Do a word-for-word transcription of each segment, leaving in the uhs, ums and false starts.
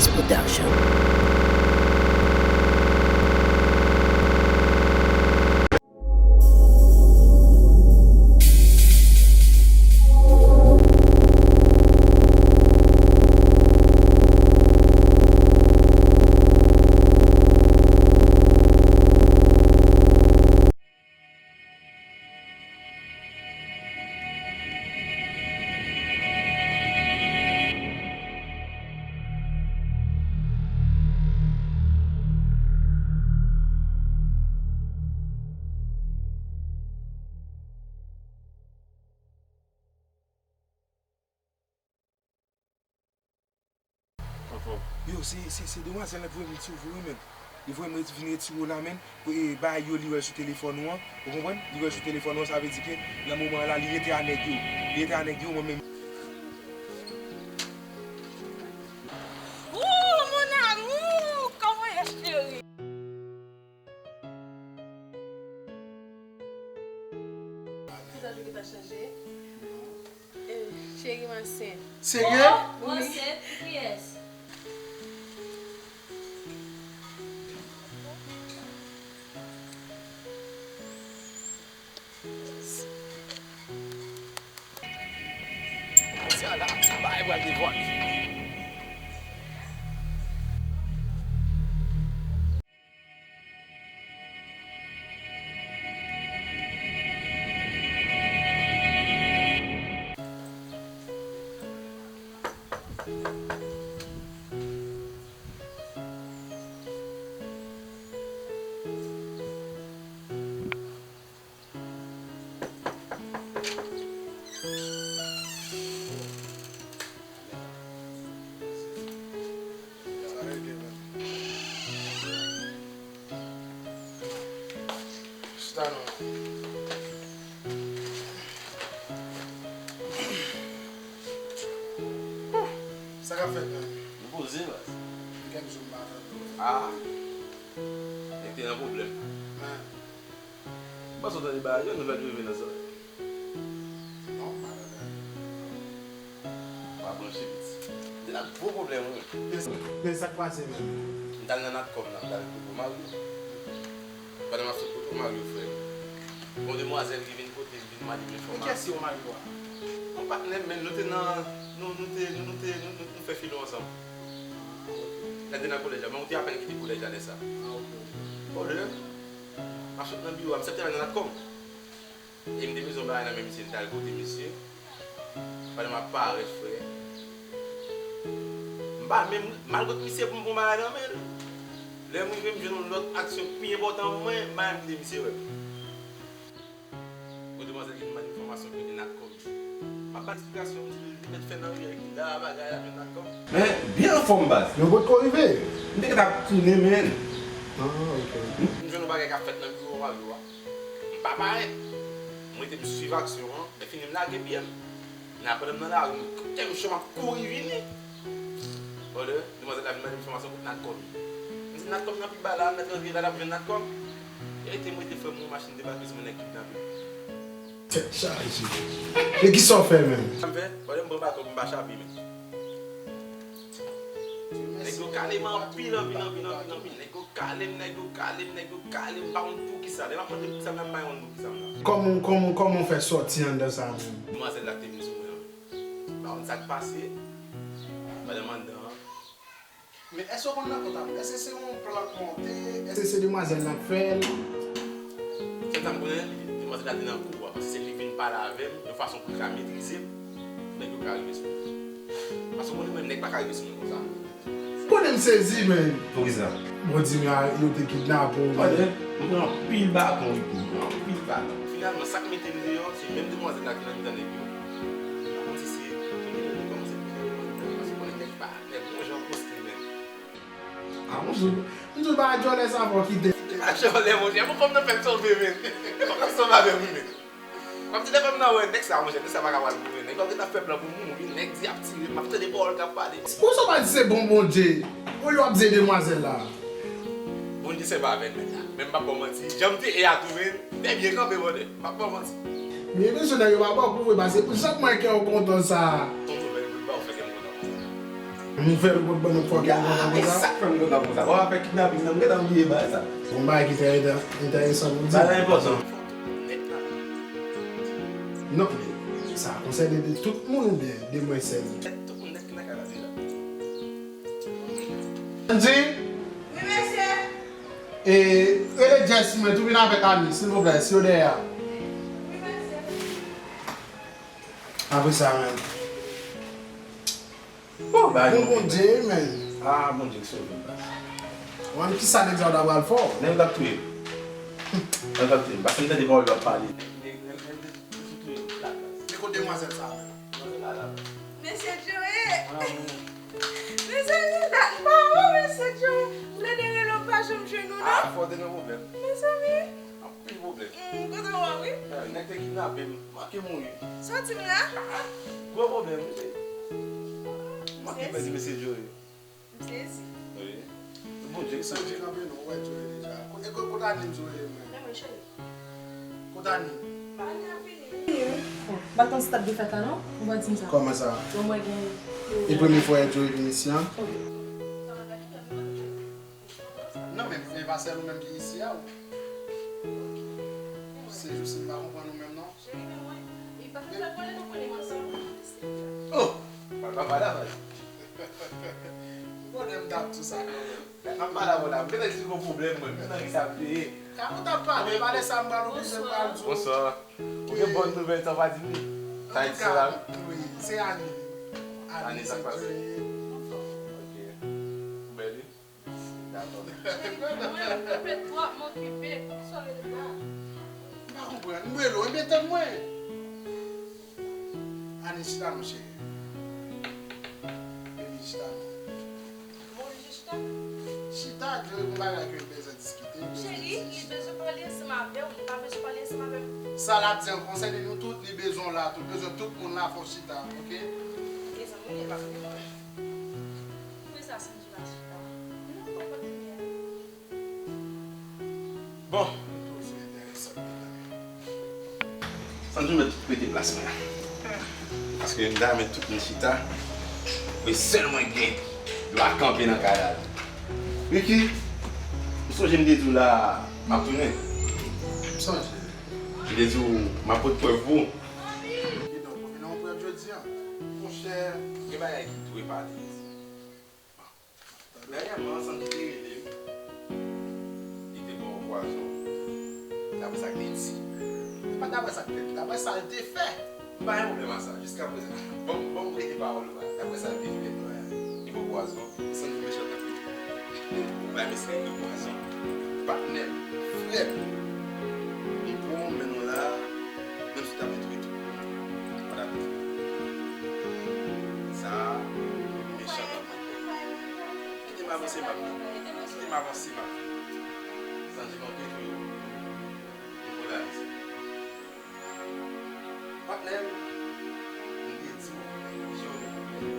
Production. Yo, se, se, se demwazèl la ki voye m retire w wi, menn. Li voye m ret-, vin retire w la, menn. Pou, e, bay yo li wè sou telefòn ou an. Ou konprann? Li wè sou telefòn ou an, sa vle di ke nan moman an la, li rete a nèg yo. Li rete a nèg yo, mwen menm. Ooh, mon amour, comment est chérie? Kisa w gentan chanje? Eh, cheri, m ansent. Serye? Oh, ou ansent? Pou kiyès? Sa la, bagay pral devòl. Chita non. Sa k ap fèt menm? Nou poze, baz. Gen jou m pa tande w. Ah. Nèg te nan pwoblèm. Men. M panse w tande bagay yo, nouvèl yo rive nan zòrèy. Non, m pa tande. Pa branche, piti. M te nan gwo pwoblèm, wi. Men, men sa k pase menm? M t al nan Natcom nan, m t al kote Mario. Pandan m ap sot kote Mario, frè, gon demwazèl ki vin kote m, vin mande m enfòmasyon. Men kiyès ki Mario a? Yon patnè m, men nou te nan, nou, nou te, nou, nou te, nou, nou, nou fè filo ansanm. Ah, ok. Lè n te nan kolèj la, men ou te apèn kite kolèj la lè sa. Ah, ok, ok. Bon, lè, m ap sot nan biwo a, m sot travay nan Natcom. E m te bezwen yon bagay nan men misye, m t al kote misye. Pandan m ap parèt, frè. M pa menm, m al kot misye pou m pran bagay nan men l. Lè m rive, m jwenn yon lòt aksyon pi enpòtan pou mwen, m pa menm kite misye wè m. Gon demwazèl ki vin mande enfòmasyon kote Natcom. M ap ba l eksplikasyon, m di l li mèt fè nan ri a ki la bagay la jwenn Natcom. Men, byen anfòm, baz. Yo potko rive. M te gentan ap tounen, men. Ah, ok. M jwenn yon bagay k ap fèt nan biwo Mario a. M pa parèt. M rete m swiv aksyon an. Lè fini m lage pye m. Men pandan m nan lari, m koute m cho m ap kouri vini. Brother, demwazèl la vin mande m enfòmasyon kote Natcom ye. M di Natcom nan pi ba la, m mèt rantre la, l ap jwenn Natcom. E rete m rete frè m, yon machin debake sou mwen, nèg kidnape m. Tèt chaje. E kisa w fè menm? Sa m fè? Brother, m pran baton, m pa chape menm. Nèg yo kale m anpil, anpil, anpil, anpil, anpil. Nèg yo kale m, nèg yo kale m, nèg yo kale m, m pa konn poukisa. Lè m ap mande poukisa m la, m pa konn poukisa m la. Kòman, kòman, kòman w fè sòti anndan sa menm? Demwazèl la k te vin sou mwen an. M pa konn sa k pase. Pandan m anndan an. Men èske w konn nan kont ap? Èske se yon plan k monte? Èske se demwazèl la k fè l? Sèl sa m konnen, demwazèl la te nan kou a. Paske se li k vin pale avè m, yon fason pou l ka metrize m, pou nèg yo ka rive sou mwen. Paske w konnen mwen, nèg pa ka rive sou mwen konsa. Konnen m sezi, men. Poukisa? Bon, di m a, yo te kidnape w. Tande, m pran anpil baton, wi, m pran anpil baton. Finalman, sa k mete m deyò, se menm demwazèl la ki nan mitan nèg yo. M pa konn si se, se li menm ki kòmanse kidnape m, paske konnen nèg pa, nèg bon jan poste, men. Ah, monchè, m di w pa djòlè sa fò kite. Li pa djòlè, monchè, bon, fò m nan fè m sove, men. Fò m nan sove avè m, wi, men. Kòmsi lè fè m nan wè nèg sa, monchè, nèg sa pa ka pral mouri. Nèg yo gentan fè plan pou mouri, nèg di ap tire, m ap tande pawòl k ap pale. Poukisa w pa di se bon Bondye? Olye w ap di se demwazèl la. Bondye sèvi avè nèg la. Men m p ap ba w manti, jan m te ye a tou, men, m te byen kanpe, brother. M p ap ba w manti. Men, mesye, nèg yo pa ba w kou vre, paske jan m wè kè w kontan sa. Tonton, men, m pa w fè kè m kontan konsa. Nouvèl ou pot ban nou fòk kontan konsa. E sa k fè m kontan konsa. Bon, afè kidnaping nan, m gentan bliye bagay sa. Bon, bagay ki trè enteresan pou di. Bagay enpòtan. Non, men sa konsène de tout moun oubyen de mwen sèl? Tout moun nèt ki nan kay la deja. Andy? Wi, mesye. E, rele Jess mwen tou vin avèk Annie, silvouplè, si yo dèyè a. Wi, mesye. Apre sa menm. Bon, bagay bon, Bondye, men. Ah, Bondye ki sove m la. Ou menm ki sa nèg sa yo ta pral fè w? Nèg yo t ap touye m. Nèg yo t ap touye m. Paske m tande pawòl yo ap pale. Nèg, nèg, nèg, nèg, nèg sou touye m. Nèg kote demwazèl sa menm? Demwazèl la la. Mesye Joe! Ah, wi. Mezanmi, dat m pa wè w, mesye Joe. M tande rele w pa janm jwenn ou, non? Ah, fò w te nan pwoblèm. Mezanmi. Anpil pwoblèm. Hmm, kontan wè w, wi. Eh, nèg te kidnape m, manke mouri. Sòti m la? Gwo pwoblèm, wi. Manke pèdi mesye Joe. M sezi. Wi. Bondye ki sove. Santi kanpe non, wè Joe deja. Kote, kote, kote Annie Joe mwen? Men mwen cheri. Kote Annie? Annie ap vini, wi. Bon, m pa t konn si t ap gen fèt la non, ou pa di m sa. Kòman sa? Bon, mwen gen. E premye fwa Joe vin isi an? Wi. Non, men, men pa sèl ou menm ki isi a, ou. Se jis m pa konprann ou menm, non. Cheri, men mwen, li pa fè sa, konnen nou konnen m ansanm. Oh! Pral pa pale avè l. Konnen m t ap di sa kanmenm. Lè m ap pale avè w la, m gentan di gon pwoblèm, mwen. M nan risk ap peye. Ka nou t ap pale, pale sa m pral oblije pral di w. Bonswa. Ou gen bòn nouvèl sa w pa di m li? Sa Etzer la? Wi, se Annie. Annie, sa k pase? Ok. Ou bèl wi. Dakò. Cheri, mwen, mwen okipe twòp, m okipe. Poukisa w rele m la? M pa konprann. M rele w, ebyen tann mwen. Annie, chita non, cheri. Baby, chita non. Mwen oblije chita? Chita, gen yon bagay ke nou bezwen diskite, nou bezwen di. Cheri, li bezwen pale ansanm avè w, li pa bezwen pale ansanm avè m. Sa l ap di an konsène nou tout, li bezwen w la tou, li bezwen tout moun la fò chita, ok? Mezanmi, li pa konnen mwen. Poukisa Sandy pa chita? Non, pa konnen. Bon. Sandy mèt rete plas mwen an. Paske m ta renmen tout moun chita. Mwen sèl mwen gen dwa kanpe nan kay la. Ricky, m sonje m te di w la, m ap tounen. M sonje. M te di w, m ap pote prèv pou ou. Kidonk, ou vin ak yon prèv jodi a? Monchè, gen bagay ki dwe pale isi. Dènyèman, Sandy te rele m. Li te ba w pwazon. Daprè sa l te di. Se pa daprè sa l te di, daprè sa l te fè. M pa gen pwoblèm ak sa, jiskaprezan. Ban m, ban m rete pawòl ou a. Daprè sa l te fè, li ba w pwazon. Sandy mechan tankou tou. Ou bay mesye yo pwazon. Patnè m, frè m. M pran w, m mennen w la, menm si w ta mete w tou. Sa a mechan tankou. Kite m avanse, m ap vini. Kite m avanse, m ap vini. Sandy manke tou yo. M polarize. Patnè m, m te di w, je w gen pwoblèm.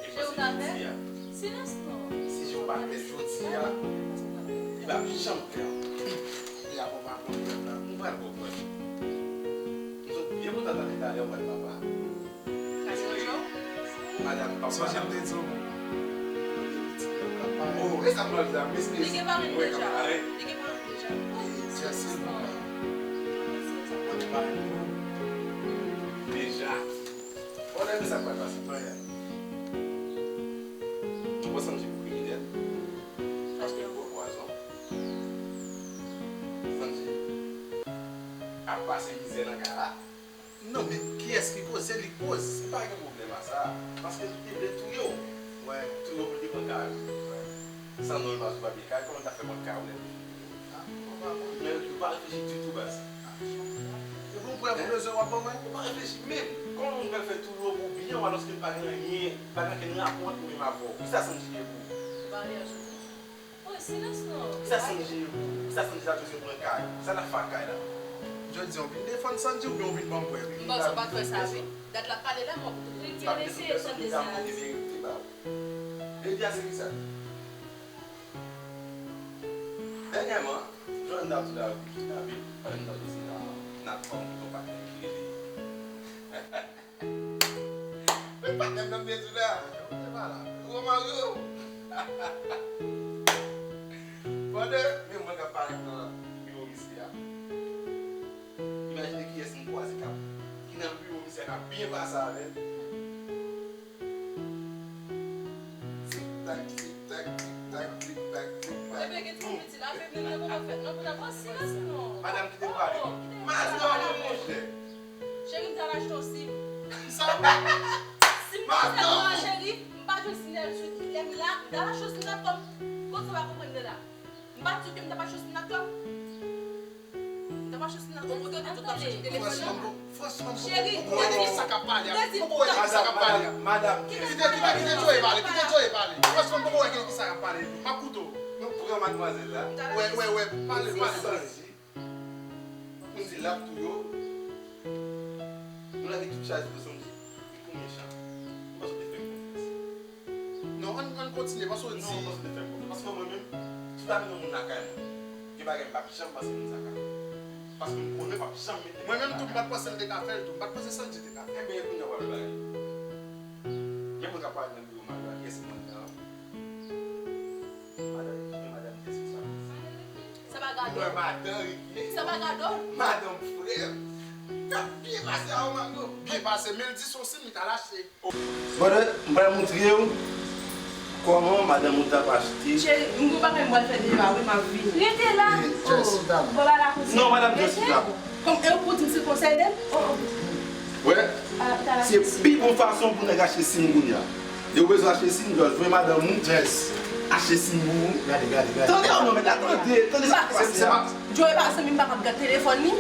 E fò se jodi a. Silans non. Si je w pa klè jodi a, li p ap janm klè ankò. Li ap pran pwoblèm nan. M pral konprann. M sot byen kontan tande talè w pral papa. Madanm papa. Sonje m te di w. Oh, e sa m pral di la, m espere. Li gen parenn deja. Li gen parenn deja. Jès, silvouplè. Mwen gen parenn pou ou. Deja. Bon, lè sa pral pase, Maria. Ou pran Sandy pou kriminèl. Paske l bwè pwazon. Sandy ap pase mizè nan kay la. Non, men kiyès ki koz? Se li k koz. Li pa gen pwoblèm a sa. Paske li te vle touye w. Wè. Touye w pou l te pran kay ou. Wè. San non l pa sou papye kay, kòman l ta fè pran kay ou lè li fin touye w? Ah, mwen pa konn. Men ou pa reflechi ditou, baz. Ah. Epi yon prèv ou bezwen w ap ban mwen? Ou pa reflechi menm. Kòman moun pral fè touye w pou byen w alòske l pa gen anyen, pa gen okenn rapò ant ou menm avè w? Kisa Sandy ye pou ou? Maryaj ou. Wi, silans non. Kisa Sandy ye pou ou? Kisa Sandy ta bezwen pran kay ou? Sa l ap fè ak kay la? Jodi a, w vin defann Sandy oubyen w vin ban m prèv? M panse w pa t wè sa, wi. Dat l ap pale la, m wè w. Ricky, mesye, tande sa. Lady a se kisa? Dènyèman, jan n ap di la, Ricky, n ap, pandan n ap di la, n ap fè yon patnè ki rele. Men patnè m nan m te di w la. Romario! Pandan men mwen k ap pale nan biwo misye a, imajine kiyès m kwaze k ap, ki nan biwo misye a k ap byen pase avè l. Tik tak, tik tak, tik tak, tik tak, tik tak. Epi gen ti moun piti la, fè menm nan kòman fèt non, pou ta pran silans non. Madanm, kite m pale. Oh, kite m pale. Madanm, monchè. Cheri, m t al achte yon sim. Sa? Sim nan sèl nan cheri, m pa jwenn sim nan sou lè m la, m t al achte yon sim nan kòm. Kote w pa konprann de la? M pa di w ke m t ap achte yon sim nan kòm. M t ap achte yon sim nan kòm, ou te di w t ap chèche telefòn nan. Franchman, franchman, m poko wè de kisa k ap pale a. M poko wè de kisa k ap pale a. Madanm, madanm, kite, kite, kite Joe pale, kite Joe pale. Franchman, m poko wè de kisa k ap pale. M ap koute w. Nou pran madmwazèl la. Wè, wè, wè, pale, pale, pale. Pou n di l ap touye w. Nou lage tout chaj sou Sandy. Li pou mechan. M panse w te fè m konfyans. Non, ann, ann kontinye, paske w di. Non, m panse w te fè m konfyans. Paske mwen menm, tout ane yon moun lakay mwen. Gen bagay m p ap janm panse moun sa ka fè. Paske m konnen w p ap janm mete. Mwen menm tou, m pa t panse l te ka fè l tou. M pa t panse Sandy te ka fè l. Ebyen, kounye a w ap bagay. Men mwen k ap pale nan biwo Mario a, kiyès ki mande an? Madan Ricky, men madan Jessica. Sa pa gade w. Mwen madan Ricky. Sa pa gade w. Madan frè m. K ap byen pase a Omando. Byen pase, men l di se yon sim li t al achte. Brother, m pral montre w kòman madanm ou t ap achte. Cheri, m gon bagay m pral fè deyò a wi, m ap vini. Rete la. Just sit down. Bon, ba la koze. Non, madanm, just sit down. Kòm e ou pou di m se konsèy de l? Oh, oh. Wè, se pi bon fason pou nèg achte sim kounye a. Lè w bezwen achte sim, just voye madanm ou achte sim pou ou. Gade, gade, gade. Tande, oh non, men tande, tande sa k pase a. Joe pa zanmi m, pa p ap gad telefòn li.